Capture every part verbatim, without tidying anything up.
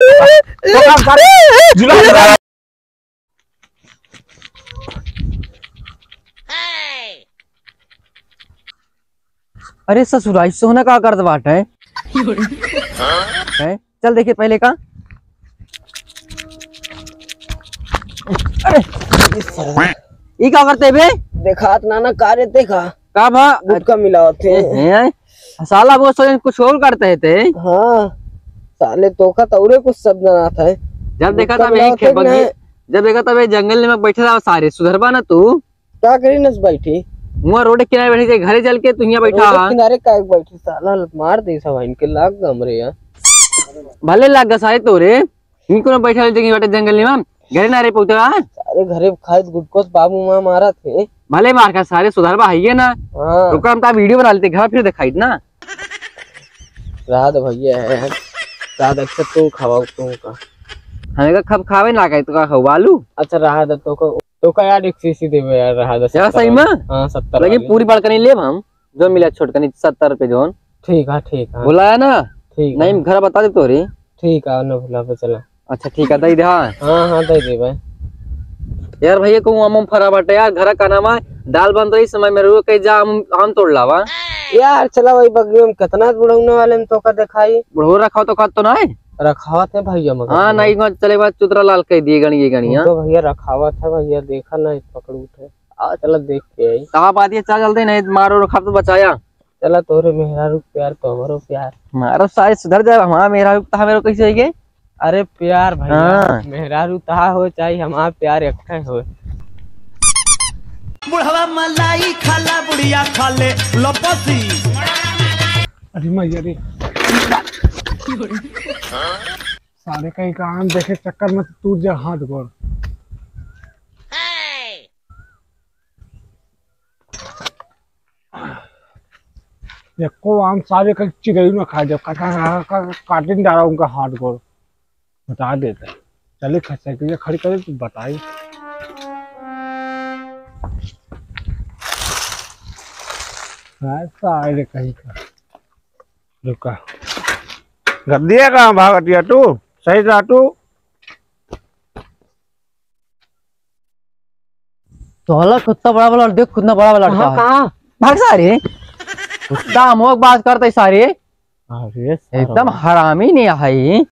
तो काम सारे जुला दे। अरे ससुरा, ई सोहना का करत बाटे? हैं? चल देखिए पहले का। अरे, ई का करते बे? देखात ना ना, का रे, देखा। का भा? गुटखा मिलावत है। हैं? साला वो सोचन कुछ और करते हैं ते। हाँ, साले तोका तो औरे कुछ सब जनात है। जब देखा गुटखा तब यही मिलावत है कि बग्गी, नहीं? जब देखा तब ये जंगल में बैठे रहा सारे, सुधरबा ना तू। का करी नस बैठी? मुआ रोड किनारे बैठे थे, घरे चल के तू हियाँ बैठा रोड हा। किनारे का बैठी साला, मार दे सब इनके लाग गा हमरे यहाँ। भले लाग गा सारे तोरे, इनको ना बैठा लेते बाटे जंगल में, घरे ना रे पहुँचा। अरे घरे खाइत गुटकोस बाबू माँ मारा थे। भले मार खा सारे, सुधारबा है ये ना। हाँ। रुका हम ता वीडियो बना लेते, घर फिर दिखाई ना। रहा दे भैया है, रहा दे, अच्छा तू खावा तू का। हमें का खब खावे ना कहे तो का खाऊ आलू? अच्छा रहा दे, तो का तो का यार, एक शीशी देबे यार, रहा दे, यार, सत्तर सही वाले। में? हाँ, सत्तर लेकिन वाले। पूरी बड़कनी लेब हम, जो मिला छोटकनी सत्तर रुपये जौन। ठीक है, ठीक है। भुलाया ना? ठीक है। नहीं, घर बता दे तोरी। ठीक है, ना भुला पे चला। अच्छा, ठीक है, दे दे, हाँ। हाँ, हाँ, दे दे भाई। यार भैया, को आम उम फरा बाटे यार, घर का नाम है, दाल बन रही समय में रुक के जा, आम, आम तोड़ लावा। यार, चला वही बगली में कितना बुढ़ौना वाले में तो का दिखाई। बुढ़ऊ रखा तो का तो ना है? रखावत है भैया, मगर हाँ, भैया। नहीं, चले बात चुतरा लाल कह दिए गणिए गणिया। तो भैया रखावत है भैया, देखा ना, पकड़ू उठे। आ, चला देख के आई। कहाँ बात ये, चल जल्दी, नहीं मारो रखा तो बचाया। चला तोरे मेहरारू प्यार, तो हमरो प्यार। मारो सारे सुधर जाए, हमारा मेहरारू तो हमें कैसे है ये? अरे प्यार भैया, हाँ। मेहरारू तहा हो चाहे हमारा प्यार एक हो। बुढ़वा मलाई खाला, बुढ़िया खाले लपसी। अरे मैया रे। सारे कहीं का आम देखे चक्कर में टूट जा हाथ गोड़। एको आम सारे कहीं चिड़ै ना खा जाए, काटा काटिन डाला उनका हाथ गोड़। बता देते। चलिए ख-, साइकिल खड़ी करे तो बताई। हाँ, सारे कहीं का। रुका। गद्दिया कहाँ भागतिया तू? सही जा तू। तो हला कुत्ता बड़ा वाला देख, कितना बड़ा वाला लड़का कहाँ, है। कहाँ? भाग सारे। कुत्ता हम लोग बात करते सारे। अरे सारा एकदम हरामी नहीं है।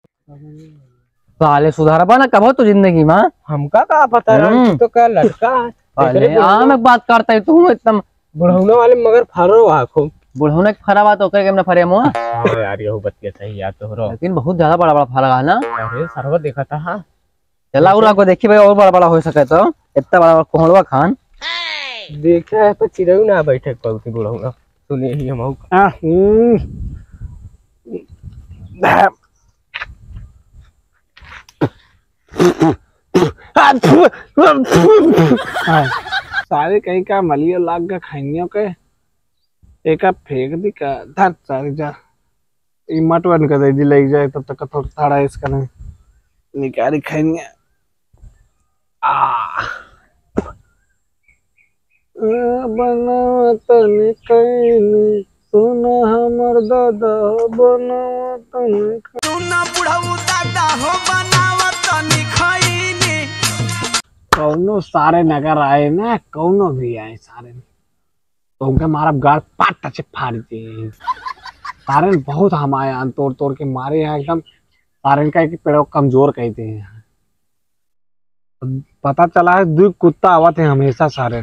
साले सुधारबा ना कबो तो जिंदगी में। हमका का पता रहा हम्म। कि तो का लड़का है। अरे एकरे बुढ़ौना आम एक बात करता है तू एकदम। बुढ़ौना वाले मगर फरो आखो। बुढ़ौना के फरा बात ओकर के ना फरे मुआ। हाँ यार, यहू बतिया सही यार तोहरो। लेकिन बहुत ज्यादा बड़ा बड़ा फरा है ना। अरे सरवा देखा था, हाँ। चला उला को देखी भाई, और बड़ा बड़ा हो सके तो। इतना बड़ा बड़ा कोहड़वा खान। देखा है तो चिड़ऊ ना बैठे पौती बुढ़ौना। सुनिए ही हम आऊ। आ, हम्म। हाँ, सारे कहीं का मलियो लाग गा खैनियों के। एका फेंक दी का, धर सारे जा। ई मटवन का दे दी, लई जाए तब तक थोड़ा थाड़ा इसका नहीं निकारी खैनिया। आ। आ, बनावा तनी खैनी, सुना हमर दादा, बनावा तनी खैनी। सुना बुढ़ऊ दादा हो, बनावा तनी खैनी। कौनो सारे नगर आए ना, कौनो भी आए सारे, तो उनके मारब गाड़ पाट से फाड़ दे। सारे बहुत हमारे यहाँ तोड़ तोड़ के मारे हैं एकदम, सारे का एक पेड़ों कमजोर कहते हैं। पता चला है, दू कुत्ता आवत है हमेशा सारे।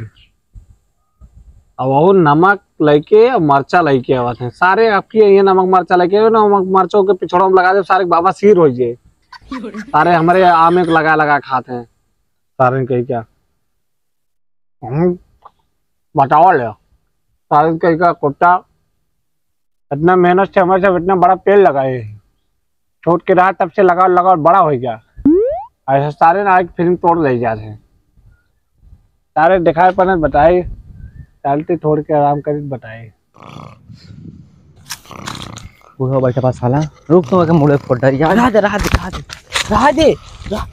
अब वो नमक लेके और मरचा लेके आवत हैं सारे। आपकी ये नमक मरचा लेके, नमक मरचों के पिछड़ों में लगा दे, सारे बाबा सीर हो जाए। सारे हमारे आम एक लगा लगा खाते हैं सारे, कही क्या। हम्म, बताओ ले। सारे कही का कुत्ता इतना मेहनत से हमारे सब इतना बड़ा पेड़ लगाए हैं। छोट के रहा तब से लगाओ, लगाओ, बड़ा हो गया। ऐसा सारे ना एक फिल्म तोड़ ले जाते हैं। सारे दिखाए पने बताए, चलते थोड़ के आराम करी बताए। बूढ़ा बैठा बा साला, रुक तो के मुड़े फोड़ डारी। रहा दे, रहा दे, रहा दे, रहा दे, रहा,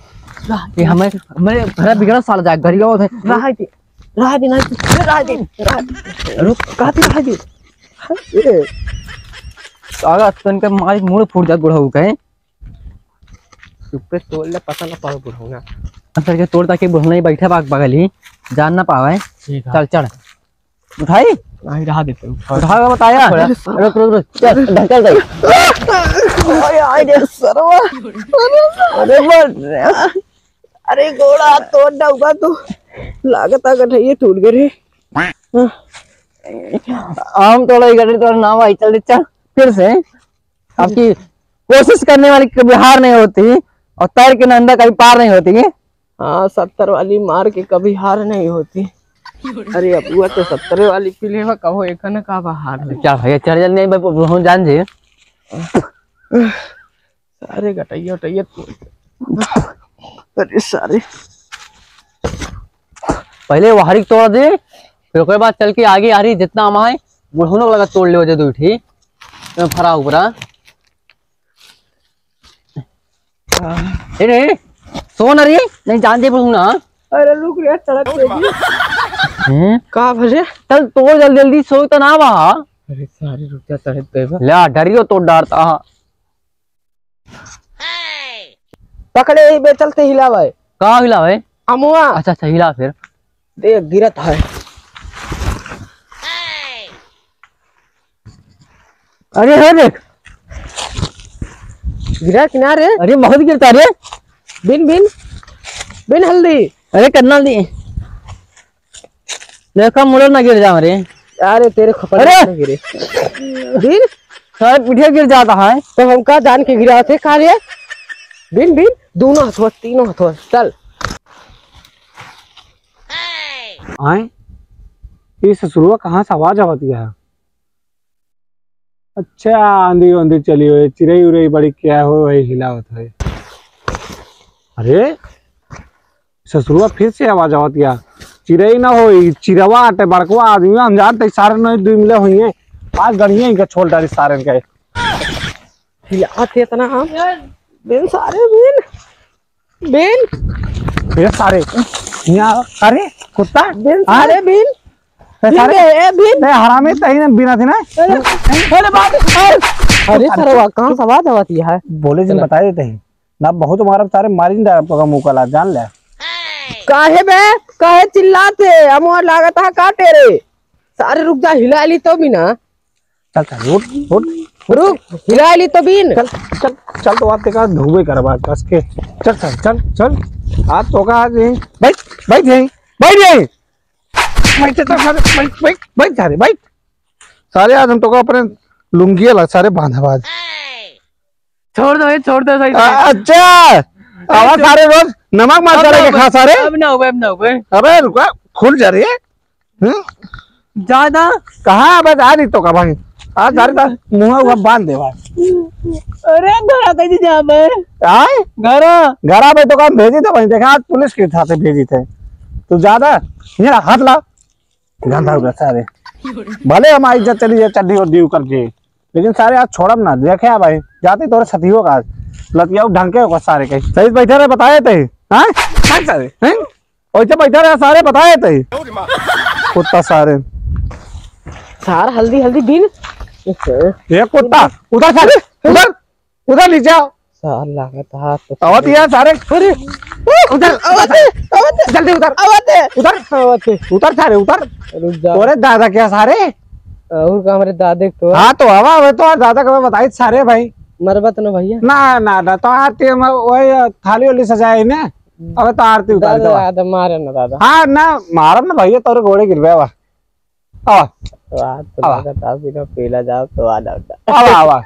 रहा दे। ये हमें, हमें घर बिगड़ा साला जाए, गरिया होत है। रहा दे, रहा दे, नहीं, रहा दे, रहा दे। रुक, कहा थी रहा दे। ए, साला तन के मारी मुड़ फूट जात बुढ़ऊ के। चुप्पे तोड़ ले, पता ना पावे बुढ़ौना। अंदर के तोड़ ताकि बुढ़ौना ही बैठे बाग बगल ही, जान ना पावे। ठीक है। चल, चढ़। उठाई? नहीं, रहा देते, उठा। उठावे बताया? अरे, रुक, रुक, रुक। चल, ढकल दे। अरे, आय रे सरवा। अरे, मर रे। अरे, गोड़ा तोड़ डाउबा तो लागत आ गठैया टूट गए रे। हम तोड़ा ही गठरी तोड़ा ना भाई, चल, चल, फिर से। आपकी कोशिश करने वाली कभी हार नहीं होती और तैर के नंदा कभी पार नहीं होती। हाँ, सत्तर वाली मार के कभी हार नहीं होती। अरे अबुआ तो सत्तर वाली पी लेवा, कहो एक न का बा हार हो। क्या भैया, चढ़ जल्दी नहीं, मैं बुढ़ऊ जान जी। सारे गटैया उटैया तोड़ दे। अरे सारे। पहले वहारी तोड़ दे, फिर ओकरे बाद चल के आगे आरी जितना आम है, बुढ़ौनो लगा तोड़ ले दे दू ठी। मैं फरा ऊपरा। ए रे, सो ना रे, नहीं जान दे बुढ़ऊ ना। अरे रुक रे, तड़प दे दी। हैं? का भले? चल तोड़ जल्दी जल्दी, सो तो ना बा। अरे सारे रुक जा, तड़प दे बा। ला, डरियो तोड़ डारता। पकड़े ही बे, चलते हिलावे। का हिलावे? अमुआ। अच्छा, अच्छा, हिला फिर। देख, गिरत है। अरे, हे देख। गिरा किनारे। अरे, बहुत गिरता रे। बिन, बिन। बिन हल्दी। अरे, कन्ना दी। देखा, मुड़े ना गिर जाओ रे। अरे, तेरे खपड़े अरे! ना गिरे। बिन? सारे पीठे गिर जाता है। तो हम का जान के गिरा थे, का रे? बिन, बिन, दोनों हथवा, तीनों हथवा, चल। आए? ये ससुरवा कहाँ से आवाज आवत है? अच्छा, आंधी वांधी चली हो, चिरई उरई बड़ी क्या हो, वही हिलावत है। अरे, ससुरवा फिर से आवाज आवत या। चिरई ना होई, चिरवा आटे, बड़कवा आदमी, हम जानते सारे नहीं दुई मिले होइए। आज गड़िए इनका छोड़ डाली सारे के। हिलात है इतना हम। बिन सारे बिन। बिन। ए सारे। यहाँ, अरे, कुत्ता। बिन हाँ? सारे बिन। ए, सारे। बिन, ए, बिन। ए, हरामी तही ने बिना थी ना। अरे, अरे बाप रे। अरे सरवा, कहाँ से आवाज आवत है? बोले जिन चला। बता देते हैं। ना बहुत मारब सारे, मारी ना आपका मुंह काला, जान ले। काहे बे? काहे चिल्लाते? हम और लागत है काटे रे। सारे रुक जा, हिला ली तो भी ना। चल, चल, उठ, उठ। रुक, हिला ली तो भी ना। चल, चल, चल तो आज तेका धोबे करबा कस के। चल, चल, चल, चल। आज तो का आज यहीं, बैठ, बैठ यहीं, बैठ यहीं। बैठ, चल, चल, बैठ, बैठ, बैठ, सारे, बैठ। सारे आज हम तो का अपने लुंगिया ला, सारे बांधब आज। छोड़ दो, ये छोड़ दो, सही से। आ, अच्छा, आवा सारे रोज नमक मार अब सारे ना के खा होबे, सारे। अब ना होबे, अब ना होबे। अबे रुका, खुल जा रे। हम्म? ज्यादा। कहाँ अबे जा नहीं तो का भाई? आज सारे का मुँह हुआ बांध दे भाई। अरे घरा कैसे जाबे? आए? घरा। घरा में तो काम भेजी था भाई, देखा आज पुलिस के साथ भेजी थे। तू ज्यादा ये हाथ ला। गंदा हो गया सारे। भले हमारी इज्जत चली जाए चड्डी उड्डी उकर के, लेकिन सारे आज छोड़ब ना। देखे आ भाई, जाते तोरे सतियो का आज लतियाऊ ढंग के होगा सारे के। सही से बैठे रहे, बताए थे। हाँ? भाग सारे, हैं? वैसे बैठे रहे सारे, बताए थे। कुत्ता सारे। सार हल्दी हल्दी बिन। ये कुत्ता, उधर सारे, उधर। उधर नीचे आओ। सार लागत हाथ तो आवत यार सारे। अरे, उधर, आवत है, आवत है। जल्दी उधर। आवत है। उधर। आवत है। उधर सारे, उधर। रुक जा। तोरे दादा क्या सारे? और का हमरे दादे के तो। हाँ, तो आवा, अबे तो दादा का बताई सारे भाई। मरबत न भैया। ना, ना, ना, तो आते हम वही थाली वाली सजाए ने। हम्म। अबे तो आरती उतार दादा, दो। दादा मारे ना दादा। हाँ, ना, मारब ना भैया, तोरे गोड़े गिरबे बा। आवा। तो आज तो आवा। लागत आप बिना पीला जाओ तो आ जाओ। आवा, आवा।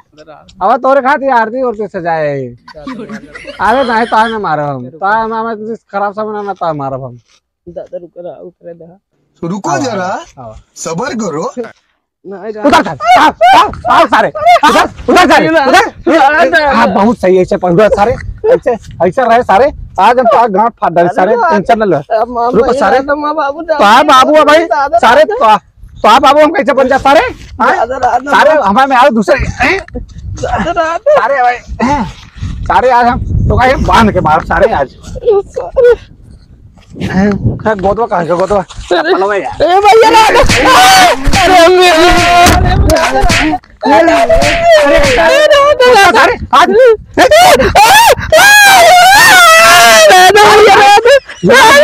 आवा, तोरे खातिर आरती और तो सजाए है। अरे नहीं, तार ना मारब हम। तार ना, मैं तुझे खराब समझ ना, तार मारब हम। दादा रुक रहा, उतरे दहा। तो रुको आवा, जरा, आवा, आवा। सबर करो। नहीं, उधर चल, आओ, आओ, आओ सारे, उधर, उधर सारे, उधर। हाँ, बहुत सही, ऐसे पकड़ो सारे, ऐसे, ऐसे रहे सारे। आज हम तो गांठ फाड़ डाले सारे, अरे, टेंशन न लो। अब मामा रुको ये सारे। तो माँ बाबू तो आ बाबू है भाई, दादा, सारे दादा। तो, तो बाबू हम कैसे बन जा सारे? हाँ? दादा, दादा, सारे मामा। हमारे में आओ दूसरे, हैं? दादा, दादा। सारे भाई, हैं? सारे आज हम तो कहीं बांध के मार सारे आज। सारे। हैं? गोदवा कहाँ है गोदवा? अरे, चप्पल है यार। ए भैया, ना, ना। अरे, अरे, अरे, अरे, अरे, अरे, अरे, अरे, अरे, आज।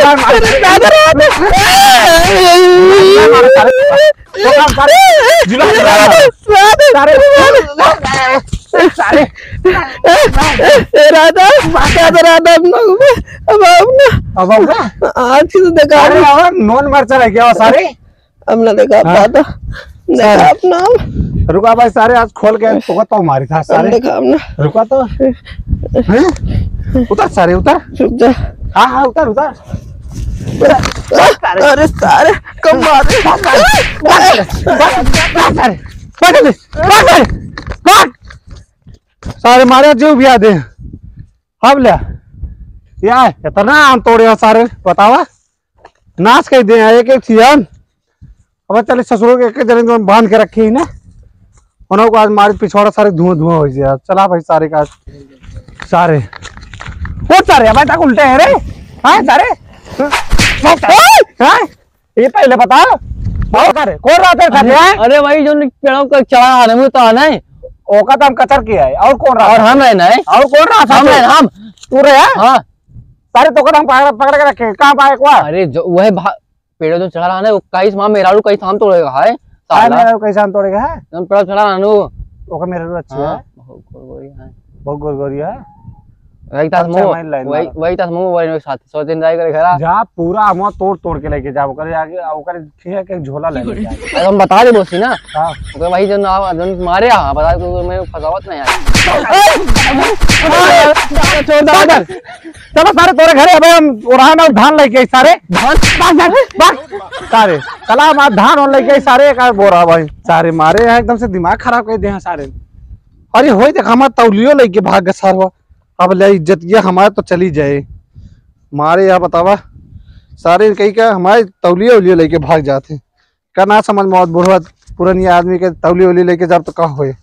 अरे, सारे, सारे, सारे, सारे, सारे, सारे, सारे, ए, राधा, राधा, राधा, अब ना, अब, अब ना। अब आओ ना। आज की तो देखा अरे, ना। अब नॉन मरचा रह गया सारे। अब ना देखा हाँ? दादा, देखा सारे। अब ना। रुका भाई, सारे आज खोल के तोका तो मारी था, सारे। देखा अब ना। रुका तो। हैं? उतर सारे, उतर। रुक जा। हाँ, हाँ, उतर, उतर। अरे सारे, कम मार। भाग, भाग, भाग, भाग, भाग, भाग, भाग, भाग, भाग, भाग। सारे मारे जीव भी आ दे। अब ले। या, इतना आम तोड़े हो सारे, बतावा। नाश कर दे एक एक सीजन। अब चले ससुरों के एक एक जने जो बांध के रखे ही ना, उन्हों को आज मारे पिछवाड़ा सारे धुआं धुआं हो जाए। चला भाई सारे का सारे। वो सारे, अब तक उल्टे हैं रे। हाँ, सारे। हाँ? हाँ? ये पहले बता। और करे, कौन रहते हैं अरे, साथे, हैं? अरे भाई, जो पेड़ों का चढ़ा आने में तो आना है। ओका तो हम कचर किया है। और कौन रहा और था? हम रहना है। और कौन रहा था हम तू? रहना, हम। तू रहे, हैं? हाँ। सारे तोका तो हम पकड़, पकड़ के रखे। कहाँ पाए एक बार? अरे, जो, वह भा-, पेड़ों जो चढ़ा आना है, वो कहीं से वहाँ मेहरारू कहीं से हम तोड़ेगा, है? साला। मेहरारू कहीं से हम तोड़ेगा, है? हम पेड़ों चढ़ा आना वो। ओका मेहरारू अच्छी हाँ, है। बहुत गोर-, गोरी है। बहुत गोर-, गोरी है। वही तास अच्छा, मो, हमारी लाइन वही, मारा। वही तास मो, वही साथ सौ दिन जाए करे घरा। जा, पूरा अमवा तोड़, तोड़ के लेके जा, ओकरे आगे, ओकरे खींच के एक झोला लेके जा। अरे हम बता दे बोसी ना। हाँ। ओकरे भाई जन, जन मारे आ, बता दे, मैं फंसावत नहीं यार। छोड़ दे, छोड़ दे। चलो सारे तोरे घरे, अबे हम ओरहा ना धान लेके आई सारे। धान? भाग, भाग, भाग। सारे, चला हम आज धान और लेके आई सारे, एक आध बोरा भाई। सारे मारे हैं, एकदम से दिमाग खराब कर दे हैं सारे। अरे होई देख, हमार तौलियो लेके भाग गए सारवा। अब ले इज्जत गया हमारे तो चली जाए। मारे या बतावा, सारे कहीं का हमारे तौलिया उलिया लेके भाग जाते। का ना समझ में आवत बुढ़वा पुरनिया आदमी के तौलिया उलिया लेके जाब तो का होए।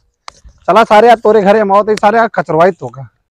चला सारे आज तोरे घरे हम आवत ही सारे आज कचरवाई तोका।